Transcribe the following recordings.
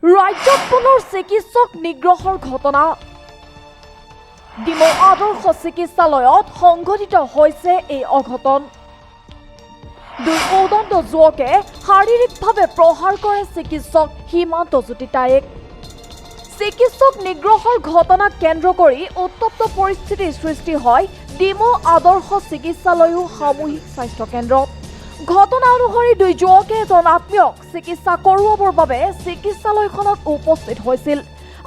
ৰাজ্যত পুনৰ চিকিৎসক নিগ্ৰহৰ ঘটনা। ডিমৌ আদৰ্শ চিকিৎসালয়ত সংঘটিত হৈছে এই অঘটন। দুই উদণ্ড যুৱকে শাৰীৰিকভাৱে প্ৰহাৰ কৰে চিকিৎসক সীমান্ত জ্যোতি টায়েক। চিকিৎসক নিগ্ৰহৰ ঘটনাক কেন্দ্ৰ কৰি উত্তপ্ত পৰিস্থিতিৰ সৃষ্টি হয় ডিমৌ আদৰ্শ চিকিৎসালয়ো সামূহিক স্বাস্থ্য কেন্দ্ৰত। ঘটনা অনুসৰি দুই যুৱকে এজন আত্মীয়ক চিকিৎসা কৰোৱাবৰ বাবে চিকিৎসালয়খনত উপস্থিত হৈছিল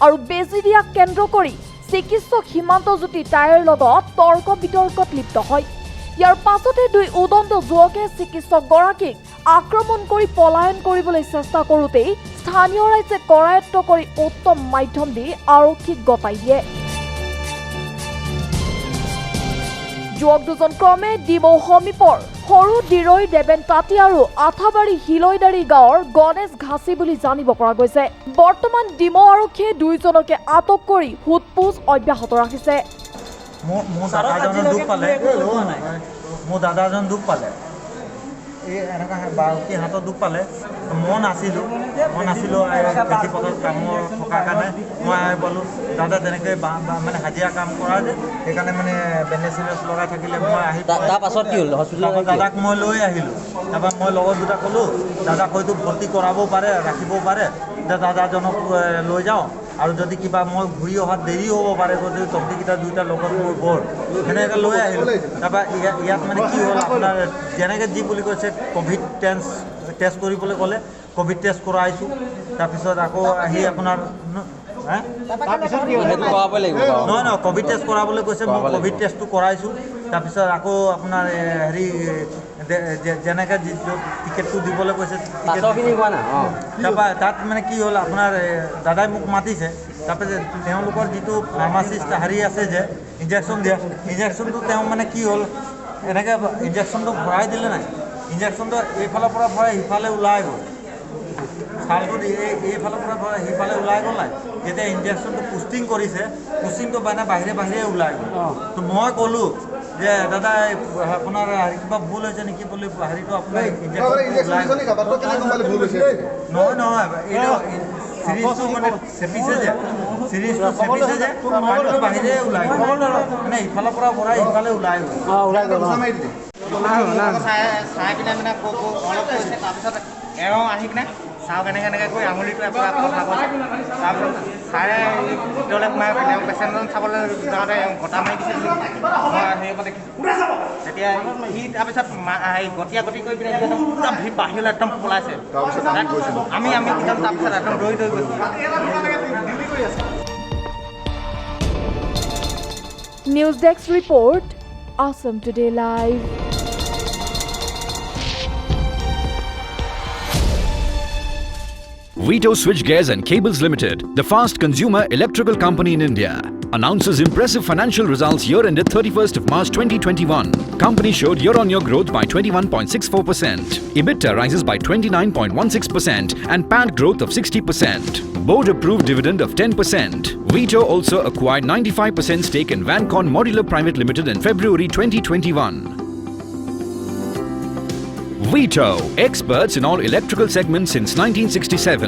আৰু বেজী দিয়াক কেন্দ্ৰ কৰি চিকিৎসক সীমান্ত জ্যোতি টায়েৰ লগত তৰ্ক বিতৰ্কত লিপ্ত হয়। ইয়াৰ পাছতে দুই উদণ্ড যুৱকে চিকিৎসকগৰাকীক আক্ৰমণ কৰি পলায়ন কৰিবলৈ চেষ্টা কৰোঁতেই স্থানীয় ৰাইজে কৰায়ত্ব কৰি উত্তম মাধ্যম দি আৰক্ষীক গতাই দিয়ে। যুৱক দুজন ক্ৰমে ডিমৌ সমীপৰ সৰু দিৰৈ দেৱেন তাঁতী আৰু আঠাবাৰী হিলৈদাৰী গাঁৱৰ গণেশ ঘাচি বুলি জানিব পৰা গৈছে। বৰ্তমান ডিমৌ আৰক্ষীয়ে দুয়োজনকে আটক কৰি সোধ-পোছ অব্যাহত ৰাখিছে। মোৰ দাদাজনে দুখ পালে, মোৰ দাদাজন দুখ পালে, এই এনেকুৱা বাউকি হাতত দুখ পালে। মই নাছিলোঁ, খেতি পথাৰত কামৰ থকাৰ কাৰণে মই পালোঁ। দাদা তেনেকৈ মানে হাজিৰা কাম কৰা যে, সেইকাৰণে মানে বেণ্ডেজ চেণ্ডেজ লগাই থাকিলে। মই আহি তাৰ পাছত কি হ'ল হস্পিটেলত? তাৰপৰা দাদাক মই লৈ আহিলোঁ। তাৰপৰা মই লগত দুটা ক'লোঁ, দাদাক হয়তো ভৰ্তি কৰাবও পাৰে, ৰাখিবও পাৰে, যে দাদাজনক লৈ যাওঁ আৰু যদি কিবা মই ঘূৰি অহাত দেৰি হ'ব পাৰে, গতিকে তহঁতিকেইটা দুইটা লগত মোৰ বৰ সেনেকৈ লৈ আহিলোঁ। তাৰপৰা ইয়াত মানে কি হ'ল আপোনাৰ, যেনেকৈ যি বুলি কৈছে, ক'ভিড টেষ্ট কৰিবলৈ ক'লে, ক'ভিড টেষ্ট কৰাইছোঁ। তাৰপিছত আকৌ আহি আপোনাৰ হে? সেইটো কৰাবই লাগিব। নহয় নহয়, ক'ভিড টেষ্ট কৰাবলৈ কৈছে, মই ক'ভিড টেষ্টটো কৰাইছোঁ। তাৰপিছত আকৌ আপোনাৰ হেৰি যেনেকৈ য'ত টিকেটটো দিবলৈ কৈছে, টিকেট পাছৰখিনি কোৱা না। অঁ। তাৰপৰা তাত মানে কি হ'ল আপোনাৰ, দাদাই মোক মাতিছে। তাৰপিছত তেওঁলোকৰ যিটো ফাৰ্মাচিষ্ট হেৰি আছে যে ইনজেকশ্যন দিয়া, ইনজেকশ্যনটো তেওঁ মানে কি হ'ল, এনেকৈ ইনজেকশ্যনটো ভৰাই দিলে নাই, ইনজেকশ্যনটো এইফালৰ পৰা ভৰাই সিফালে ওলাই গ'ল। ছালটো দি এই এইফালৰ পৰা ভৰাই সিফালে ওলাই গ'ল নাই। যেতিয়া ইনজেকশ্যনটো পুষ্টিং কৰিছে, পুষ্টিংটো মানে বাহিৰে বাহিৰে ওলাই গ'ল। তো মই ক'লোঁ যে দাদা, এই আপোনাৰ হেৰি কিবা ভুল হৈছে নেকি বুলি, হেৰিটো আপোনাৰ ইনজেকশ্যনটো ওলাই গ'ল। নহয় নহয়, এইটো চিৰিঞ্জটো মানে চেপিছে যে, চিৰিঞ্জটো চেপিছে যে পানীটো বাহিৰে ওলাই গ'ল, মানে ইফালৰ পৰা ভৰাই ইফালে ওলাই গ'ল। ওলাই গ'ল। চাই চাই পিনে মানে অলপ কৈছে। তাৰপিছত এওঁ আহি পিনে চাওক, এনেকৈ এনেকৈ কৰি আঙুলিটোৱে পূৰা কথা কৈছে। তাৰপিছত ছাৰে ভিতৰলৈ সোমাই তেওঁ পেচেণ্টজন চাবলৈ যাওঁতে এওঁ গতা মাৰি দিছে বুলি মই হেৰি পৰা দেখিছোঁ। তেতিয়া সি তাৰপিছত হেৰি গতিয়া গতি কৰি পিনে একদম পূৰা ভিৰ বাহিৰলৈ একদম পলাইছে। আমি আমি একদম তাৰপিছত একদম দৌৰি দৌৰি গৈছোঁ। News desk report, Assam Today Live. Veto Switchgears and Cables Limited, the fast consumer electrical company in India, announces impressive financial results year ended 31st of March 2021. Company showed year-on-year growth by 21.64%. EBITDA rises by 29.16% and PAT growth of 60%. Board approved dividend of 10%. Veto also acquired 95% stake in Vancon Modular Private Limited in February 2021. Veto, experts in all electrical segments since 1967.